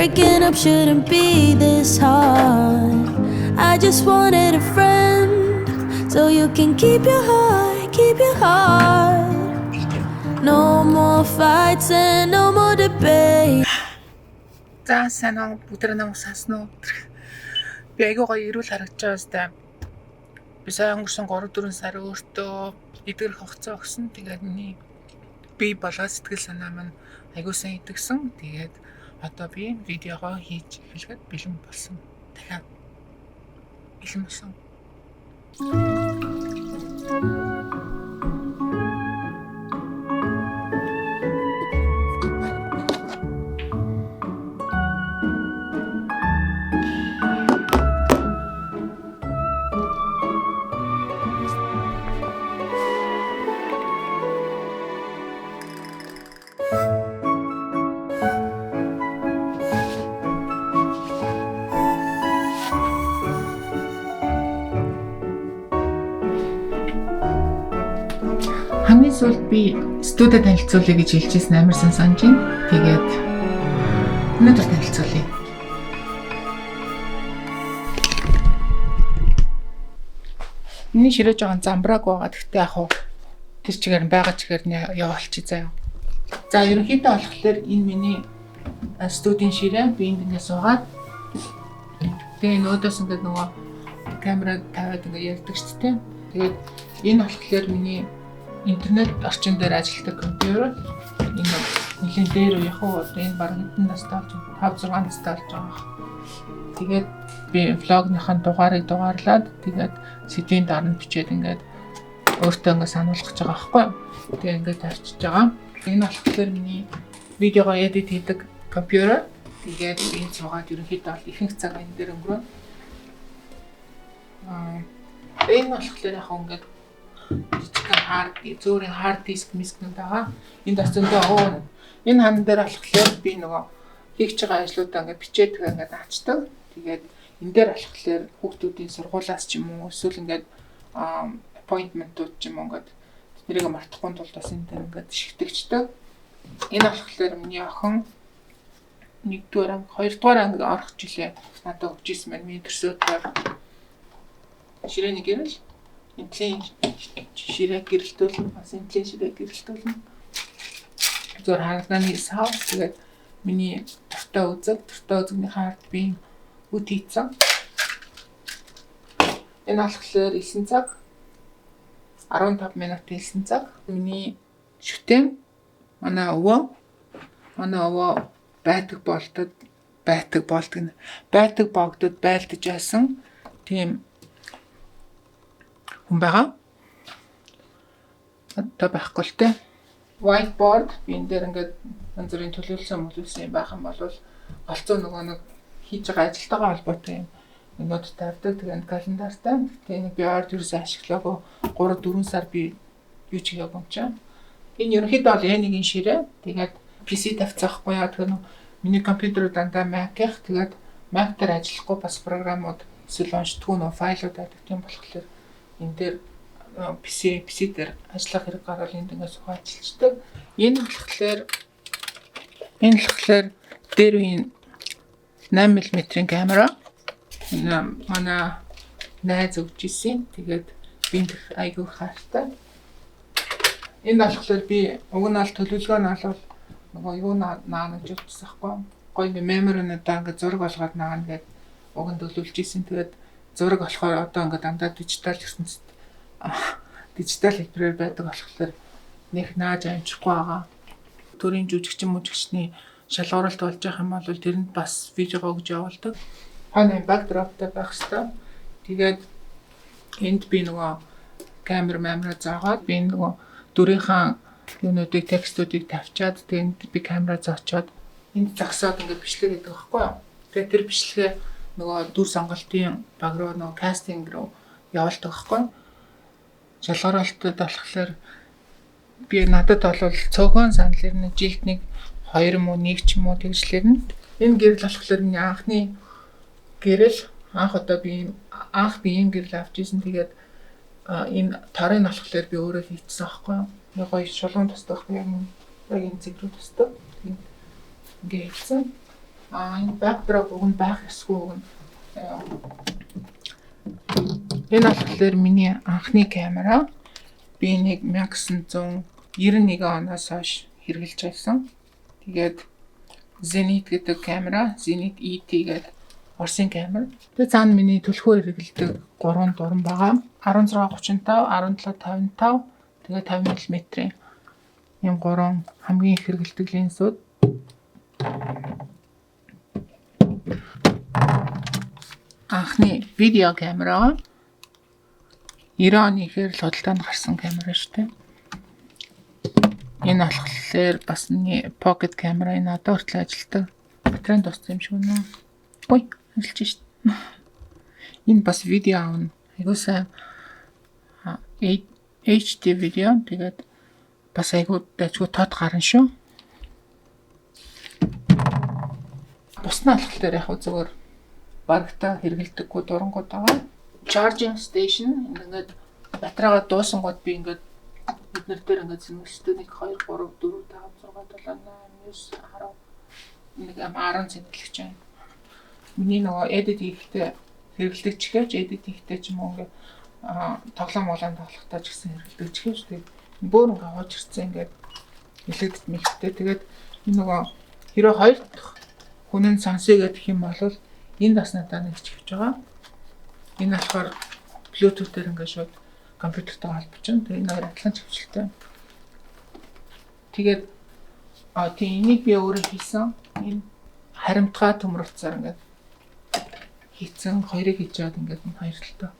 Breaking up shouldn't be this hard. I just wanted a friend, so you can keep your heart, keep your heart. No more fights and no more debate. За, сайн уу, бүгдээ намайг сансан уу? Би айгүй гоё эрүүл харагдаж байгаа сте. Би сая өнгөрсөн 3 4 сар өөртөө эдгэрэх хугацаа өгсөн. Тэгээд миний бие болоо сэтгэл санаа маань айгүй сайн идэгсэн. Тэгээд одоо би видеогоо хийж эхлэхэд бэлэн болсон. Дахиад бэлэн болсон. Хамгийн сүүлд би студид танилцуулъя гэж хэлжсэн, амар сан санаж байна. Тэгээд өнөөдөр танилцуулъя. Миний ширээ жоохон замбрааг байгаа. Гэхдээ яг хуу тэр чигээр нь байгаа чигээр нь явуулчих заяа. За, ерөнхийдөө болохоор энэ миний студийн ширээ, би энд ингээд суугаад, тэгээ нөгөөдөөс ингээд нөгөө камера тавиад ингээд ярьдаг шүү дээ. Тэгээд энэ болохоор миний интернет орчин дээр ажилладаг компьютер. Энэ нэлийн дээр үе яг уу одоо энэ баг хэдэн настай болж 5 6 настай болж байгаа. Тэгээд би vlog-ныхаа дугаарыг дугаарлаад, тэгээд сэдвийн дараа нь бичээд, ингээд өөртөө ингээд сануулгах гэж байгаа байхгүй. Тэгээ ингээд тавьчихж байгаа. Энэ болохоор миний видеого edit хийдэг компьютер. Тэгээд би энэ суугаад ерөнхийдөө бол ихэнх цаг энэ дээр өнгөрөө. Энэ болохоор яг ингээд жижигхэн hard зөөрийн hard disk мискнүүд байгаа. Энд бас зөндөө оо энэ хан дээр болохоор би нөгөө хийх байгаа ажлуудаа ингээд бичээд тэгээ ингээд аачдаг. Тэгээд энэ дээр болохоор хүүхдүүдийн сургуулиас ч юм уу, эсвэл ингээд appointment-ууд ч юм уу, ингээд тэднийг мартахгүй тулд бас энэ дээр ингээд шигтгэждэг. Энэ болохоор миний охин нэгдүгээр анги, хоёрдугаар анги орох жилээ надад өгч ирсэн байна. Миний төсөөдөө ширээний гэрэл, энтлийн ширээ гэрэлтүүлнэ, бас энтлийн ширээ гэрэлтүүлнэ. Зүгээр харагдааны сав. Тэгээд миний дуртай үзэг, дуртай үзэгний ард би үт хийцэн. Энэ болохоор 9 цаг 15 минут элсэн цаг. Миний шүтэн, манай өвөө, манай өвөө байдаг болтод байдаг болдог байдаг богдод байлдаж байсан тийм хүн байгаа. Одоо байхгүй л те. Whiteboard, би энэ дээр ингээд янз бүрийн төлөвлөсөн мөлөвлөсөн юм байх юм бол голцоо нөгөө нэг хийж байгаа ажилтайгаа холбоотой юм нот тавьдаг. Тэгээд календартай. Гэтэ энийг би ойр ерөөсөө ашиглаагүй 3 4 сар би юу ч хийгээгүй юм чинь. Энэ ерөнхийдөө бол N1-ийн ширээ. Тэгээд PC тавьцаахгүй яа, тэгэхээр миний компьютер дандаа Mac-их. Тэгээд Mac дээр ажиллахгүй бас програмууд эсвэл уншдаггүй нөө файлууд байдаг. Тийм болохоор энэ дээр PC дээр ажиллах хэрэг гарвал энд ингээд суугаа ажиллаждаг. Энэ болохоор дээр үеийн 8 мм-ийн камера. Энэ манай найз өгч ирсэн. Тэгээд би энэ айгүй хайртай. Энэ болохоор би уг нь аль төлөвлөгөө нь бол нөгөө юу наана гэж бодсон байхгүй. Гоё ингээ memory-нуудаа ингээ зураг болгоод наана гэд уг нь төлөвлөж исэн. Тэгээд зураг болохоор одоо ингээ дандаа дижитал ертөнцид дижитал хэлбэрээр байдаг болохоор нэг нааж амжихгүй байгаа. Төрийн жүжигчин мүжигчний шалгууралт болж явах юм бол тэрэнд бас видеого өгж явуулдаг. Хойно backdrop-тай байх хэвээр. Тэгээд энд би нөгөө камер мамера зоогоод, би нөгөө дүрийнхаа юунуудыг, текстүүдийг тавьчаад, тэгээд би камера зоочоод энд зогсоод ингээд бичлэг хийдэг байхгүй юу. Тэгээд тэр бичлэгээ нөгөө дүр сонголтын баг руу, нөгөө кастинг руу явуулдаг байхгүй юу. Шалгаруултад болохоор би надад бол цөөхөн санал ирнэ, жилд нэг хоёр юм уу, нэг ч юм уу тэгжлэрнэ. Энэ гэрэл болохоор миний анхны гэрэл, анх одоо би анх би ийм гэрэл авч ирсэн. Тэгээд энэ торыг болохоор би өөрөө хийчихсэн аахгүй юу. Нэг гоё шулуун тусдаг байхгүй яг яг энэ зэг рүү тусдаг. Тэгээд ингээ хийсэн. Энэ backdrop уг нь байх ёсгүй уг нь. Энэ болохоор миний анхны камера. Би энийг 1991 оноос хойш хэрэглэж байсан. Тэгээд Zenit гэдэг камера, Zenit ET гэдэг Оросын камер. Тэгээд цаана миний түлхүү хэрэглэдэг 3 дуран байгаа. 16 35, 17 55, тэгээд 50 мм-ийн ийм 3 хамгийн их хэрэглэдэг линзүүд. Анхны видео камера 90 оны ихээр л худалдаанд гарсан камера шүү дээ. Энэ болохоор бас миний pocket камера, энэ одоо хүртэл ажилладаг. Батарейн дууссан юм шиг байна. Ой, ажиллаж шít. Энэ бас видео аавна. Айгуу сайн HD видео. Тэгээд бас айгуу дайггүй тод гарна шүү. Бусна болохоор яг зүгээр барагтаа хэрэглэдэггүй дурангууд байгаа. Charging station ингээд батарейгаа дуусангууд би ингээд бид нар дээр ингээд зэмлэлтэй 1 2 3 4 5 6 7 8 9 10 нэг 10 зэмлэгч байна. Миний нөгөө edit хийхдээ хэрэглэдэг чихээч, edit хийхдээ ч юм уу ингээд тоглоом моглоом тоглохдоо ч гэсэн хэрэглэдэг чихээч. Тэгээд бөөр ингээд хуучирсан ингээд илэгдэж мэлхтэй. Тэгээд энэ нөгөө хэрвээ хоёр дахь хүн нь сонсъё гэх юм бол энд бас надад нэг чихвч байгаа. Энэ болохоор Bluetooth-ээр ингээд шууд компьютертэй холбочихно. Тэгээ энэ хоёр адилхан чивчлэлтэй. Тэгээд тийм энийг би өөрөө хийсэн. Энэ харимтгай төмөрөлцөөр ингээд хийцэн хоёрыг хийж чад ингээд энэ хоёр талтай.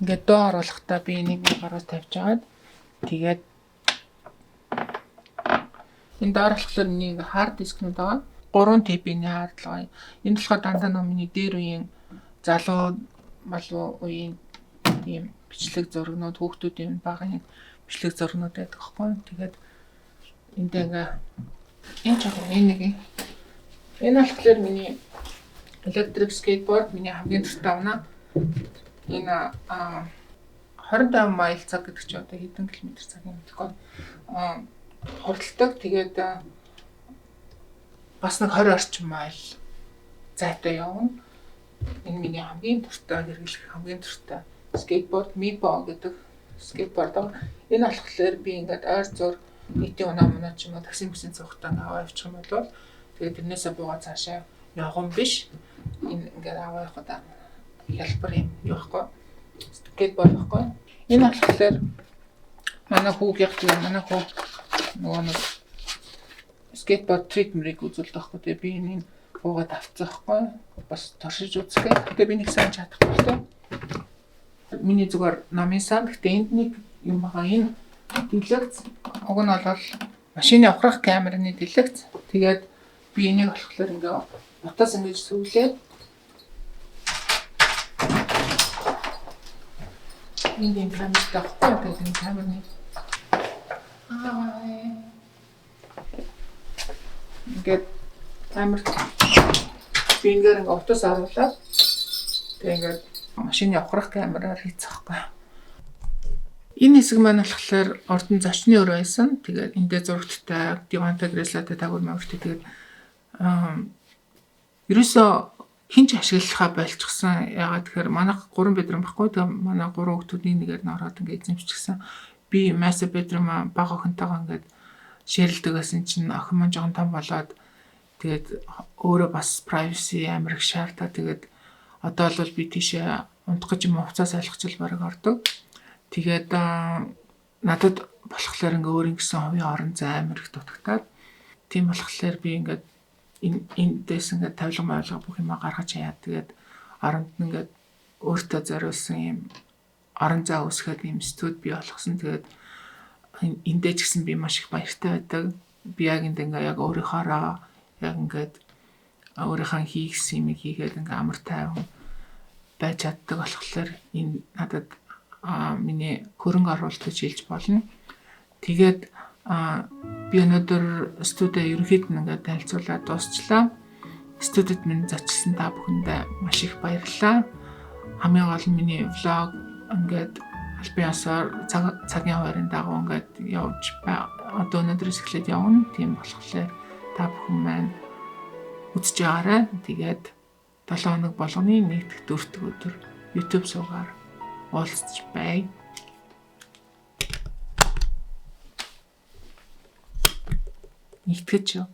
Ингээд доо оруулахдаа би энийг гаргаж тавьж агаад тэгээд энэ доор болохоор миний ингээд хард дискнүүд байгаа. 3 TB-ний хард л байгаа. Энэ болохоор дандаа нөө миний дээр үеийн залуу малуу үеийн тийм бичлэг зургнууд, хүүхдүүдийн багын бичлэг зургнууд байдаг байхгүй. Тэгээд энд ингээ энэ жоохон энэ нэг энэ болохоор миний electric skateboard, миний хамгийн дуртай унаа. Энэ 25 майл цаг гэдэг чи одоо хэдэн километр цаг юм гэхгүй. Хурдалдаг. Тэгээд бас нэг 20 орчим майл зайтай явна. Энэ миний хамгийн дуртай хэрэглэх хамгийн дуртай скейтборд Mipo гэдэг скейтборд байгаа. Энэ болохоор би ингээд ойр зур нийтийн унаа мунаа ч юм уу такси мэсэн цугтаа аваа явчих юм бол тэгээд тэрнээсээ буугаа цаашаа явган биш. Энэ ингээд аваа явахад хялбар юм юу байхгүй. Скейтборд байхгүй. Энэ болохоор манай хүүгийнх тийм манай хүү нөгөө нэг скейтборд трик мрик үзүүлдэг байхгүй. Тэгээ би энийг буугаад авцсан байхгүй. Бас туршиж үзэх гэ. Тэгээ би нэг сайн чадахгүй л дээ. Миний зүгээр номын сан. Гэхдээ энд нэг юм байгаа. Энэ дэлгэц уг нь бол машины ухрах камерны дэлгэц. Тэгээд би энийг болохоор ингээ утас ингэж сүглээд энд юм камертай байхгүй. Тэгээд энэ камерны ингээд камер би ингээд ингээ утас оруулаад тэгээд ингээд машины ухрах камераар хийцэх байхгүй. Энэ хэсэг маань болохоор урд нь зочны өрөө байсан. Тэгээд эндээ зурагттай, дивантай, креслотой, тагвар мавартай. Тэгээд ерөөсөө хэн ч ашиглахаа болчихсон. Яагаад тэгэхээр манайх 3 bedroom байхгүй. Тэгээд манай 3 хүүхдүүд нэг нэгээр нь ороод ингээд эзэмшчихсэн. Би master bedroom бага охинтойгоо ингээд ширэлдэг байсан чинь охин маань жоохон том болоод тэгээд өөрөө бас privacy амар их шаардаа. Тэгээд одоо бол би тийшээ унтах гэж юм хувцас ойлгочл бараг ордог. Тэгээд надад болохоор ингээ өөр ингэсэн хувийн орон зай амар их дутагтаад тийм болохоор би ингээд эндээс ингээд тавилга мавилга бүх юмаа гаргаж хаяад тэгээд оронд нь ингээд өөртөө зориулсан юм орон зай үүсгээд юм студ бий болгосон. Тэгээд эндээ ч гэсэн би маш их баяртай байдаг. Би яг энд ингээ яг өөрийнхоороо яг ингээд өөрийнхөө хийгсэн юмыг хийгээд ингээ амар тайван байж чаддаг болохоор энэ надад миний хөрөнгө оруулалт гэж хэлж болно. Тэгээд би өнөөдөр студио ерөнхийд нь ингээд танилцуулаад дуусчлаа. Студид минь зочилсан та бүхэндээ маш их баярлалаа. Хамгийн гол нь миний влог ингээд албан ёсоор цагийн хуваарийн дагуу ингээд явж одоо өнөөдрөөс эхлээд явна. Тийм болохоор та бүхэн маань Үзэж байгаарай. Тэгээд 7 хоног болгоны нэг дэх дөрөвдөг өдөр YouTube суугаар уулзч бай. Нэгтгэж юу?